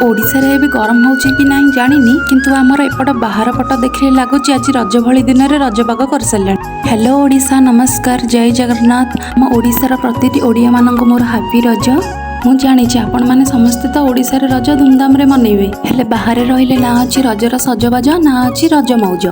ଓଡ଼ିଶାରେ ଏବେ ଗରମ ହେଉଛି କି ନାହିଁ ଜାଣିନି, କିନ୍ତୁ ଆମର ଏପଟ ବାହାର ପଟ ଦେଖିଲେ ଲାଗୁଛି ଆଜି ରଜ ଭଳି ଦିନରେ ରଜ ପାଗ କରିସାରିଲାଣି। ହ୍ୟାଲୋ ଓଡ଼ିଶା, ନମସ୍କାର, ଜୟ ଜଗନ୍ନାଥ। ଆମ ଓଡ଼ିଶାର ପ୍ରତିଟି ଓଡ଼ିଆମାନଙ୍କୁ ମୋର ହାପି ରଜ। ମୁଁ ଜାଣିଛି ଆପଣମାନେ ସମସ୍ତେ ତ ଓଡ଼ିଶାରେ ରଜ ଧୁମଧାମରେ ମନେଇବେ, ହେଲେ ବାହାରେ ରହିଲେ ନା ଅଛି ରଜର ସଜବାଜ, ନା ଅଛି ରଜ ମଉଜ।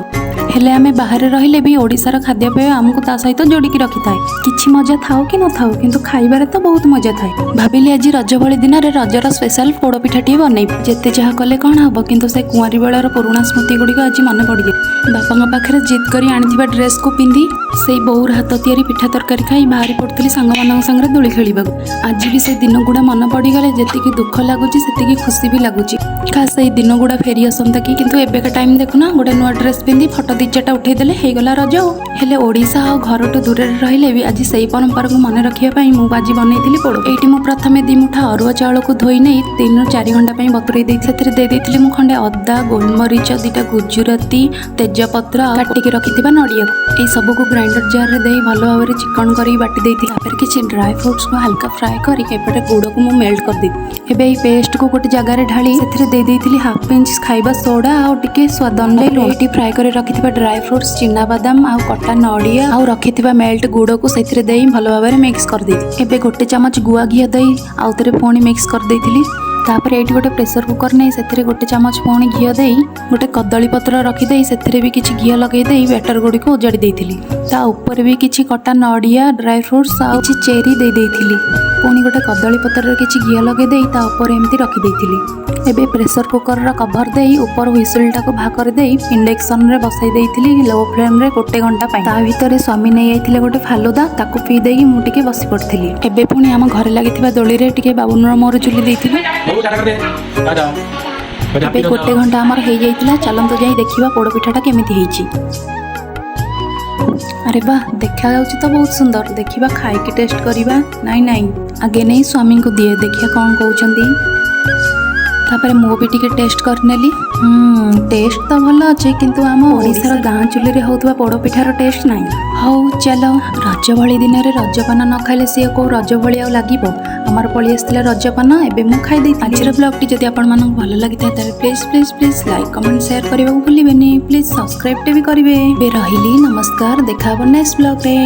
ହେଲେ ଆମେ ବାହାରେ ରହିଲେ ବି ଓଡ଼ିଶାର ଖାଦ୍ୟପେୟ ଆମକୁ ତା ସହିତ ଯୋଡ଼ିକି ରଖିଥାଏ। କିଛି ମଜା ଥାଉ କି ନଥାଉ, କିନ୍ତୁ ଖାଇବାରେ ତ ବହୁତ ମଜା ଥାଏ। ଭାବିଲି ଆଜି ରଜ ଭଳି ଦିନରେ ରଜର ସ୍ପେଶାଲ ପୋଡ଼ପିଠାଟିଏ ବନେଇବି। ଯେତେ ଯାହା କଲେ କ'ଣ ହବ, କିନ୍ତୁ ସେ କୁଆଁରୀ ବେଳର ପୁରୁଣା ସ୍ମୃତି ଗୁଡ଼ିକ ଆଜି ମନେ ପଡ଼ିଯାଏ। ବାପାଙ୍କ ପାଖରେ ଜିଦ୍ କରି ଆଣିଥିବା ଡ୍ରେସ୍କୁ ପିନ୍ଧି ସେଇ ବୋଉର ହାତ ତିଆରି ପିଠା ତରକାରୀ ଖାଇ ବାହାରି ପଡ଼ୁଥିଲି ସାଙ୍ଗମାନଙ୍କ ସାଙ୍ଗରେ ଦୋଳି ଖେଳିବାକୁ। ଆଜି ବି ସେ ଦିନଗୁଡ଼ା ମନେ ପଡ଼ିଗଲେ ଯେତିକି ଦୁଃଖ ଲାଗୁଛି, ସେତିକି ଖୁସି ବି ଲାଗୁଛି। ଖାସ୍ ସେଇ ଦିନଗୁଡ଼ା ଫେରି ଆସନ୍ତା କି! କିନ୍ତୁ ଏବେକା ଟାଇମ୍ ଦେଖୁନା, ଗୋଟେ ନୂଆ ଡ୍ରେସ୍ ପିନ୍ଧି ଫଟୋ ଦି ଚାରିଟା ଉଠେଇ ଦେଲେ ହେଇଗଲା ରଜ। ଆଉ ହେଲେ ଓଡ଼ିଶା ଆଉ ଘରଠୁ ଦୂରରେ ରହିଲେ ବି ଆଜି ସେଇ ପରମ୍ପରାକୁ ମନେ ରଖିବା ପାଇଁ ମୁଁ ଆଜି ବନେଇଥିଲି ପୋଡ଼। ଏଇଠି ମୁଁ ପ୍ରଥମେ 2 ମୁଠା ଅରୁଆ ଚାଉଳକୁ ଧୋଇ ନେଇ 3ରୁ 4 ଘଣ୍ଟା ପାଇଁ ବତୁରେଇ ଦେଇ ସେଥିରେ ଦେଇ ଦେଇଥିଲି ମୁଁ ଖଣ୍ଡେ ଅଦା, ଗୋଲମରିଚ, ଦିଟା ଗୁଜୁରାତି, ତେଜପତ୍ର ଆଉ କାଟିକି ରଖିଥିବା ନଡ଼ିଆକୁ। ଏଇ ସବୁକୁ ଗ୍ରାଇଣ୍ଡର ଜାରରେ ଦେଇ ଭଲ ଭାବରେ ଚିକଣ କରିକି ବାଟି ଦେଇଥିଲି। ତାପରେ କିଛି ଡ୍ରାଏ ଫ୍ରୁଟ୍ସକୁ ହାଲକା ଫ୍ରାଏ କରି ଏପଟେ ଗୁଡ଼କୁ ମୁଁ ମେଲ୍ଟ କରିଦେଇଥିଲି। ଏବେ ଏଇ ପେଷ୍ଟକୁ ଗୋଟେ ଜାଗାରେ ଢାଳି ସେଥିରେ ଦେଇ ଦେଇଥିଲି ହାଫ୍ ପିଞ୍ଚ ଖାଇବା ସୋଡ଼ା ଆଉ ଟିକେ ସ୍ୱାଦ ଅନୁଯାୟୀ ଲୁଣ। ଏଇଠି ଫ୍ରାଏ କରି ରଖିଥିବା ଡ୍ରାଏ ଫ୍ରୁଟ୍ସ, ଚିନାବାଦାମ ଆଉ କଟା ନଡ଼ିଆ ଆଉ ରଖିଥିବା ମେଲ୍ଟ ଗୁଡ଼କୁ ସେଥିରେ ଦେଇ ଭଲ ଭାବରେ ମିକ୍ସ କରିଦେଇଥିଲି। ଏବେ ଗୋଟେ ଚାମଚ ଗୁଆ ଘିଅ ଦେଇ ଆଉ ଥରେ ପୁଣି ମିକ୍ସ କରିଦେଇଥିଲି। ତାପରେ ଏଇଠି ଗୋଟେ ପ୍ରେସର କୁକର ନେଇ ସେଥିରେ ଗୋଟେ ଚାମଚ ପୁଣି ଘିଅ ଦେଇ, ଗୋଟେ କଦଳୀ ପତ୍ର ରଖିଦେଇ ସେଥିରେ ବି କିଛି ଘିଅ ଲଗେଇ ଦେଇ ବ୍ୟାଟର ଗୁଡ଼ିକୁ ଉଜାଡ଼ି ଦେଇଥିଲି। ତା ଉପରେ ବି କିଛି କଟା ନଡ଼ିଆ, ଡ୍ରାଏ ଫ୍ରୁଟ୍ସ ଆଉ କିଛି ଚେରି ଦେଇ ଦେଇଥିଲି। ପୁଣି ଗୋଟେ କଦଳୀ ପତ୍ରରେ କିଛି ଘିଅ ଲଗେଇ ଦେଇ ତା ଉପରେ ଏମିତି ରଖିଦେଇଥିଲି। ଏବେ ପ୍ରେସର କୁକରର କଭର ଦେଇ ଉପର ହ୍ୱିସିଲଟାକୁ ବାହାର କରିଦେଇ ଇଣ୍ଡକ୍ସନରେ ବସାଇ ଦେଇଥିଲି ଲୋ ଫ୍ଲେମ୍ରେ ଗୋଟେ ଘଣ୍ଟା ପାଇଁ। ତା ଭିତରେ ସ୍ୱାମୀ ନେଇଯାଇଥିଲେ ଗୋଟେ ଫାଲୁଦା, ତାକୁ ପିଇ ଦେଇକି ମୁଁ ଟିକେ ବସି ପଡ଼ିଥିଲି। ଏବେ ପୁଣି ଆମ ଘରେ ଲାଗିଥିବା ଦୋଳିରେ ଟିକେ ବାବୁନର ମୋର ଝୁଲି ଦେଇଥିଲୁ। ବାବୁ, ଟାଟା କରିଦେ, ଟାଟା। ଏବେ ଗୋଟେ ଘଣ୍ଟା ଆମର ହେଇଯାଇଥିଲା। ଚାଲନ୍ତୁ ଯାଇ ଦେଖିବା ପୋଡ଼ପିଠାଟା କେମିତି ହେଇଛି। ଆରେ ବାহ, ଦେଖାଯାଉଛି ତ ବହୁତ ସୁନ୍ଦର। ଦେଖିବା, ଖାଇକି ଟେଷ୍ଟ କରିବା। ନାଇଁ ନାଇଁ, ଆଗେ ନେଇ ସ୍ୱାମୀଙ୍କୁ ଦିଏ, ଦେଖିବା କ'ଣ କହୁଛନ୍ତି। ତାପରେ ମୁଁ ବି ଟିକେ ଟେଷ୍ଟ କରିନେଲି। ଟେଷ୍ଟ ତ ଭଲ ଅଛି, କିନ୍ତୁ ଆମ ଓଡ଼ିଶାର ଗାଁ ଚୁଲିରେ ହେଉଥିବା ପୋଡ଼ପିଠାର ଟେଷ୍ଟ ନାହିଁ। ହଉ ଚାଲ, ରଜ ଭଳି ଦିନରେ ରଜପାନ ନ ଖାଇଲେ ସିଏ କେଉଁ ରଜ ଭଳି ଆଉ ଲାଗିବ? ଆମର ପଳେଇ ଆସିଥିଲା ରଜପାନ, ଏବେ ମୁଁ ଖାଇ ଦେଇଥିଲି। ଆଜିର ବ୍ଲଗ୍ଟି ଯଦି ଆପଣମାନଙ୍କୁ ଭଲ ଲାଗିଥାଏ, ତାହେଲେ please, please, please like, comment, share କରିବାକୁ ଭୁଲିବେନି। ପ୍ଲିଜ୍ ସବସ୍କ୍ରାଇବ୍ଟେ ବି କରିବେ। ଏବେ ରହିଲି, ନମସ୍କାର। ଦେଖା ହେବ ନେକ୍ସଟ ବ୍ଲଗ୍ରେ।